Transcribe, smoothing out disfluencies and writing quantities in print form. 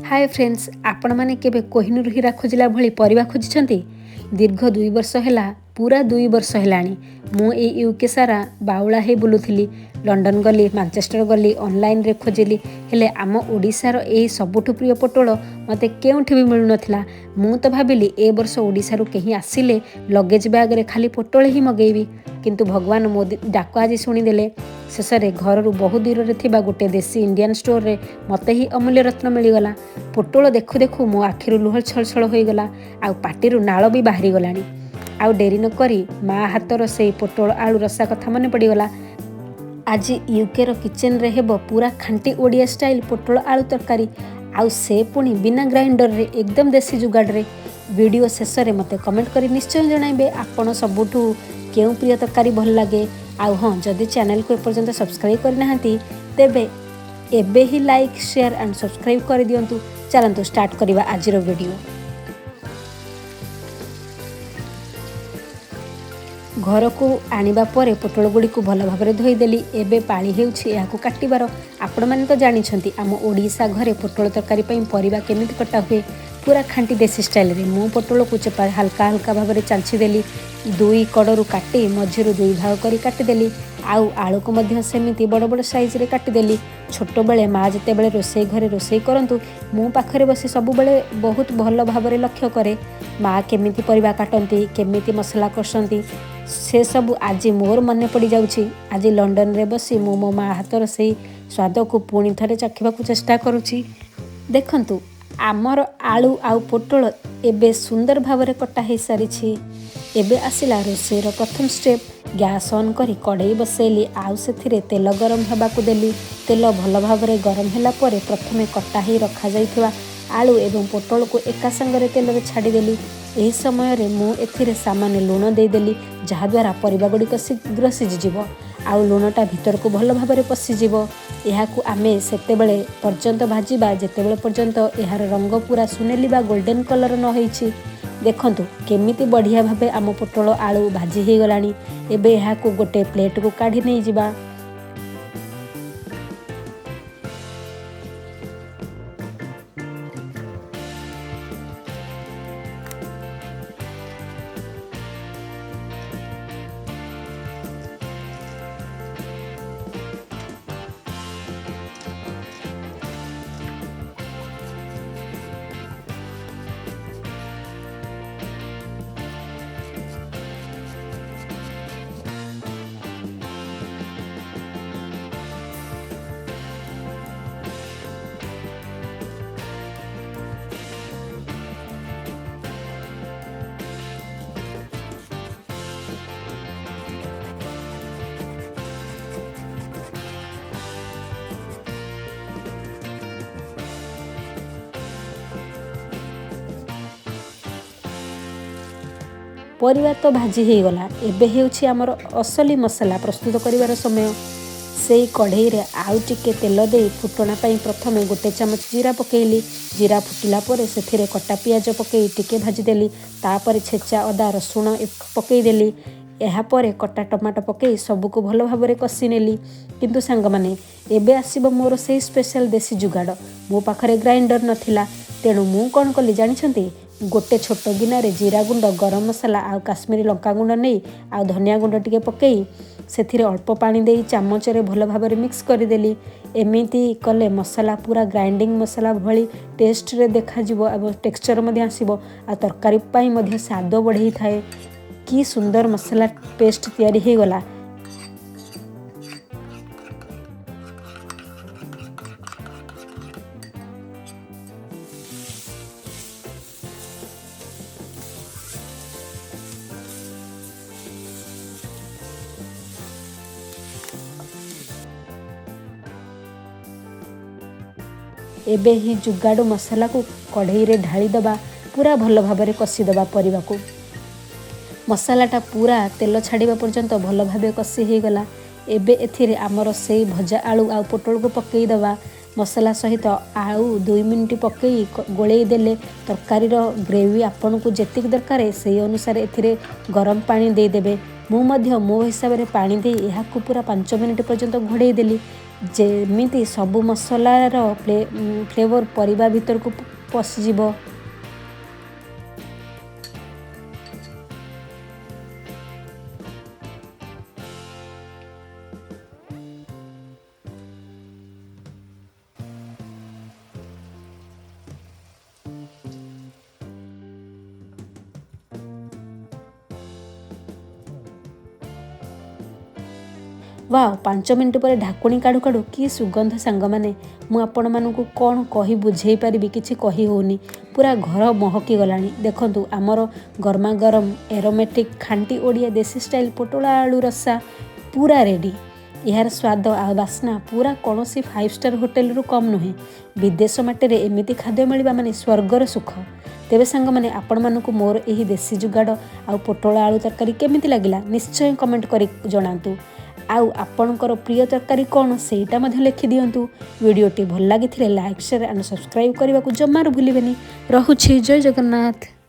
ହାଏ friends, ଆପଣମାନେ କେବେ କୋହିନୂର ହୀରା ଖୋଜିଲା ଭଳି ପରିବା ଖୋଜିଛନ୍ତି? ଦୀର୍ଘ 2 ବର୍ଷ ହେଲା, ପୁରା 2 ବର୍ଷ ହେଲାଣି, ମୁଁ ଏଇ ୟୁକେ ସାରା ବାଉଳା ହେଇ ବୁଲୁଥିଲି। ଲଣ୍ଡନ ଗଲି, ମାଞ୍ଚେଷ୍ଟର ଗଲି, ଅନଲାଇନରେ ଖୋଜିଲି, ହେଲେ ଆମ ଓଡ଼ିଶାର ଏହି ସବୁଠୁ ପ୍ରିୟ ପୋଟଳ ମୋତେ କେଉଁଠି ବି ମିଳୁନଥିଲା। ମୁଁ ତ ଭାବିଲି ଏ ବର୍ଷ ଓଡ଼ିଶାରୁ କେହି ଆସିଲେ ଲଗେଜ୍ ବ୍ୟାଗରେ ଖାଲି ପୋଟଳ ହିଁ ମଗେଇବି। କିନ୍ତୁ ଭଗବାନ ମୋ ଡାକ ଆଜି ଶୁଣିଦେଲେ। ଶେଷରେ ଘରରୁ ବହୁ ଦୂରରେ ଥିବା ଗୋଟେ ଦେଶୀ ଇଣ୍ଡିଆନ୍ ଷ୍ଟୋରରେ ମୋତେ ହିଁ ଅମୂଲ୍ୟ ରତ୍ନ ମିଳିଗଲା। ପୋଟଳ ଦେଖୁ ଦେଖୁ ମୋ ଆଖିରୁ ଲୁହ ଛଳଛଳ ହୋଇଗଲା ଆଉ ପାଟିରୁ ନାଳ ବି ବାହାରିଗଲାଣି। ଆଉ ଡେରି ନକରି ମା ହାତର ସେଇ ପୋଟଳ ଆଳୁ ରସା କଥା ମନେ ପଡ଼ିଗଲା। ଆଜି ୟୁକେର କିଚେନରେ ହେବ ପୁରା ଖାଣ୍ଟି ଓଡ଼ିଆ ଷ୍ଟାଇଲ୍ ପୋଟଳ ଆଳୁ ତରକାରୀ, ଆଉ ସେ ପୁଣି ବିନା ଗ୍ରାଇଣ୍ଡରରେ, ଏକଦମ ଦେଶୀ ଯୁଗାଡ଼ରେ। ଭିଡ଼ିଓ ଶେଷରେ ମୋତେ କମେଣ୍ଟ କରି ନିଶ୍ଚୟ ଜଣାଇବେ, ଆପଣ ସବୁଠୁ କେଉଁ ପ୍ରିୟ ତରକାରୀ ଭଲ ଲାଗେ। ଆଉ ହଁ, ଯଦି ଚ୍ୟାନେଲକୁ ଏପର୍ଯ୍ୟନ୍ତ ସବସ୍କ୍ରାଇବ୍ କରିନାହାନ୍ତି, ତେବେ ଏବେ ହିଁ ଲାଇକ୍, ସେୟାର ଆଣ୍ଡ ସବସ୍କ୍ରାଇବ୍ କରିଦିଅନ୍ତୁ। ଚାଲନ୍ତୁ ଷ୍ଟାର୍ଟ କରିବା ଆଜିର ଭିଡ଼ିଓ। ଘରକୁ ଆଣିବା ପରେ ପୋଟଳ ଗୁଡ଼ିକୁ ଭଲ ଭାବରେ ଧୋଇଦେଲି। ଏବେ ପାଳି ହେଉଛି ଏହାକୁ କାଟିବାର। ଆପଣମାନେ ତ ଜାଣିଛନ୍ତି, ଆମ ଓଡ଼ିଶା ଘରେ ପୋଟଳ ତରକାରୀ ପାଇଁ ପରିବା କେମିତି କଟା ହୁଏ, ପୁରା ଖାଣ୍ଟି ଦେଶୀ ଷ୍ଟାଇଲରେ। ମୁଁ ପୋଟଳକୁ ଚୋପା ହାଲକା ହାଲକା ଭାବରେ ଚାଞ୍ଚି ଦେଲି, ଦୁଇ କଡ଼ରୁ କାଟି ମଝିରୁ ଦୁଇ ଭାଗ କରି କାଟିଦେଲି ଆଉ ଆଳୁକୁ ମଧ୍ୟ ସେମିତି ବଡ଼ ବଡ଼ ସାଇଜରେ କାଟିଦେଲି। ଛୋଟବେଳେ ମା ଯେତେବେଳେ ରୋଷେଇ ଘରେ ରୋଷେଇ କରନ୍ତୁ, ମୁଁ ପାଖରେ ବସି ସବୁବେଳେ ବହୁତ ଭଲ ଭାବରେ ଲକ୍ଷ୍ୟ କରେ, ମା କେମିତି ପରିବା କାଟନ୍ତି, କେମିତି ମସଲା କଷନ୍ତି। ସେସବୁ ଆଜି ମୋର ମନେ ପଡ଼ିଯାଉଛି। ଆଜି ଲଣ୍ଡନରେ ବସି ମୁଁ ମୋ ମା ହାତର ସେଇ ସ୍ୱାଦକୁ ପୁଣି ଥରେ ଚାଖିବାକୁ ଚେଷ୍ଟା କରୁଛି। ଦେଖନ୍ତୁ, ଆମର ଆଳୁ ଆଉ ପୋଟଳ ଏବେ ସୁନ୍ଦର ଭାବରେ କଟା ହେଇସାରିଛି। ଏବେ ଆସିଲା ରୋଷେଇର ପ୍ରଥମ ଷ୍ଟେପ୍। ଗ୍ୟାସ୍ ଅନ୍ କରି କଡ଼େଇ ବସେଇଲି ଆଉ ସେଥିରେ ତେଲ ଗରମ ହେବାକୁ ଦେଲି। ତେଲ ଭଲ ଭାବରେ ଗରମ ହେଲା ପରେ ପ୍ରଥମେ କଟା ହେଇ ରଖାଯାଇଥିବା ଆଳୁ ଏବଂ ପୋଟଳକୁ ଏକା ସାଙ୍ଗରେ ତେଲରେ ଛାଡ଼ିଦେଲି। ଏହି ସମୟରେ ମୁଁ ଏଥିରେ ସାମାନ୍ୟ ଲୁଣ ଦେଇଦେଲି, ଯାହାଦ୍ୱାରା ପରିବା ଗୁଡ଼ିକ ଶୀଘ୍ର ସିଝିଯିବ ଆଉ ଲୁଣଟା ଭିତରକୁ ଭଲ ଭାବରେ ପଶିଯିବ। ଏହାକୁ ଆମେ ସେତେବେଳେ ପର୍ଯ୍ୟନ୍ତ ଭାଜିବା, ଯେତେବେଳେ ପର୍ଯ୍ୟନ୍ତ ଏହାର ରଙ୍ଗ ପୁରା ସୁନେଲି ବା ଗୋଲ୍ଡେନ୍ କଲର୍ ନ ହେଇଛି। ଦେଖନ୍ତୁ, କେମିତି ବଢ଼ିଆ ଭାବେ ଆମ ପୋଟଳ ଆଳୁ ଭାଜି ହେଇଗଲାଣି। ଏବେ ଏହାକୁ ଗୋଟେ ପ୍ଲେଟକୁ କାଢ଼ି ନେଇଯିବା। ପରିବା ତ ଭାଜି ହେଇଗଲା। ଏବେ ହେଉଛି ଆମର ଅସଲି ମସଲା ପ୍ରସ୍ତୁତ କରିବାର ସମୟ। ସେଇ କଢ଼େଇରେ ଆଉ ଟିକେ ତେଲ ଦେଇ ଫୁଟଣ ପାଇଁ ପ୍ରଥମେ ଗୋଟେ ଚାମଚ ଜିରା ପକେଇଲି। ଜିରା ଫୁଟିଲା ପରେ ସେଥିରେ କଟା ପିଆଜ ପକେଇ ଟିକେ ଭାଜିଦେଲି। ତାପରେ ଛେଚା ଅଦା ରସୁଣ ପକେଇଦେଲି। ଏହାପରେ କଟା ଟମାଟୋ ପକେଇ ସବୁକୁ ଭଲ ଭାବରେ କଷି ନେଲି। କିନ୍ତୁ ସାଙ୍ଗମାନେ, ଏବେ ଆସିବ ମୋର ସେଇ ସ୍ପେଶାଲ ଦେଶୀ ଯୁଗାଡ଼। ମୋ ପାଖରେ ଗ୍ରାଇଣ୍ଡର ନଥିଲା, ତେଣୁ ମୁଁ କ'ଣ କଲି ଜାଣିଛନ୍ତି? ଗୋଟେ ଛୋଟ ଗିନାରେ ଜିରା ଗୁଣ୍ଡ, ଗରମ ମସଲା ଆଉ କାଶ୍ମୀରୀ ଲଙ୍କା ଗୁଣ୍ଡ ନେଇ ଆଉ ଧନିଆ ଗୁଣ୍ଡ ଟିକେ ପକେଇ ସେଥିରେ ଅଳ୍ପ ପାଣି ଦେଇ ଚାମଚରେ ଭଲ ଭାବରେ ମିକ୍ସ କରିଦେଲି। ଏମିତି କଲେ ମସଲା ପୁରା ଗ୍ରାଇଣ୍ଡିଙ୍ଗ ମସଲା ଭଳି ଟେଷ୍ଟରେ ଦେଖାଯିବ ଏବଂ ଟେକ୍ସଚର ମଧ୍ୟ ଆସିବ ଆଉ ତରକାରୀ ପାଇଁ ମଧ୍ୟ ସ୍ୱାଦ ବଢ଼େଇଥାଏ। କି ସୁନ୍ଦର ମସଲା ପେଷ୍ଟ ତିଆରି ହେଇଗଲା! ଏବେ ଏହି ଯୁଗାଡ଼ୁ ମସଲାକୁ କଢ଼େଇରେ ଢାଳିଦେବା। ପୁରା ଭଲ ଭାବରେ କଷିଦେବା ପରିବାକୁ। ମସଲାଟା ପୁରା ତେଲ ଛାଡ଼ିବା ପର୍ଯ୍ୟନ୍ତ ଭଲ ଭାବେ କଷି ହେଇଗଲା। ଏବେ ଏଥିରେ ଆମର ସେଇ ଭଜା ଆଳୁ ଆଉ ପୋଟଳକୁ ପକେଇଦେବା। ମସଲା ସହିତ ଆଉ 2 ମିନିଟ୍ ପକେଇ ଗୋଳେଇ ଦେଲେ ତରକାରୀର ଗ୍ରେଭି ଆପଣଙ୍କୁ ଯେତିକି ଦରକାର, ସେଇ ଅନୁସାରେ ଏଥିରେ ଗରମ ପାଣି ଦେଇଦେବେ। ମୁଁ ମଧ୍ୟ ମୋ ହିସାବରେ ପାଣି ଦେଇ ଏହାକୁ ପୁରା 5 ମିନିଟ୍ ପର୍ଯ୍ୟନ୍ତ ଘୋଡ଼େଇ ଦେଲି। ଯେମିତି ସବୁ ମସଲାର ଫ୍ଲେଭର୍ ପରିବା ଭିତରକୁ ପଶିଯିବ। ୱାଓ, 5 ମିନିଟ୍ ପରେ ଢାକୁଣି କାଢ଼ୁ କାଢ଼ୁ କି ସୁଗନ୍ଧ ସାଙ୍ଗମାନେ, ମୁଁ ଆପଣମାନଙ୍କୁ କ'ଣ କହି ବୁଝେଇ ପାରିବି, କିଛି କହି ହେଉନି। ପୁରା ଘର ମହକି ଗଲାଣି। ଦେଖନ୍ତୁ, ଆମର ଗରମା ଗରମ ଏରୋମେଟିକ୍ ଖାଣ୍ଟି ଓଡ଼ିଆ ଦେଶୀ ଷ୍ଟାଇଲ୍ ପୋଟଳ ଆଳୁ ରସା ପୁରା ରେଡ଼ି। ଏହାର ସ୍ୱାଦ ଆଉ ବାସ୍ନା ପୁରା କୌଣସି 5 ଷ୍ଟାର୍ ହୋଟେଲରୁ କମ୍ ନୁହେଁ। ବିଦେଶ ମାଟିରେ ଏମିତି ଖାଦ୍ୟ ମିଳିବା ମାନେ ସ୍ୱର୍ଗର ସୁଖ। ତେବେ ସାଙ୍ଗମାନେ, ଆପଣମାନଙ୍କୁ ମୋର ଏହି ଦେଶୀ ଯୁଗାଡ଼ ଆଉ ପୋଟଳ ଆଳୁ ତରକାରୀ କେମିତି ଲାଗିଲା ନିଶ୍ଚୟ କମେଣ୍ଟ କରି ଜଣାନ୍ତୁ। ଆଉ ଆପଣଙ୍କର ପ୍ରିୟ ତରକାରୀ କ'ଣ ସେଇଟା ମଧ୍ୟ ଲେଖିଦିଅନ୍ତୁ। ଭିଡ଼ିଓଟି ଭଲ ଲାଗିଥିଲେ ଲାଇକ୍, ସେୟାର ଆଣ୍ଡ ସବସ୍କ୍ରାଇବ୍ କରିବାକୁ ଜମାରୁ ଭୁଲିବେନି। ରହୁଛି, ଜୟ ଜଗନ୍ନାଥ।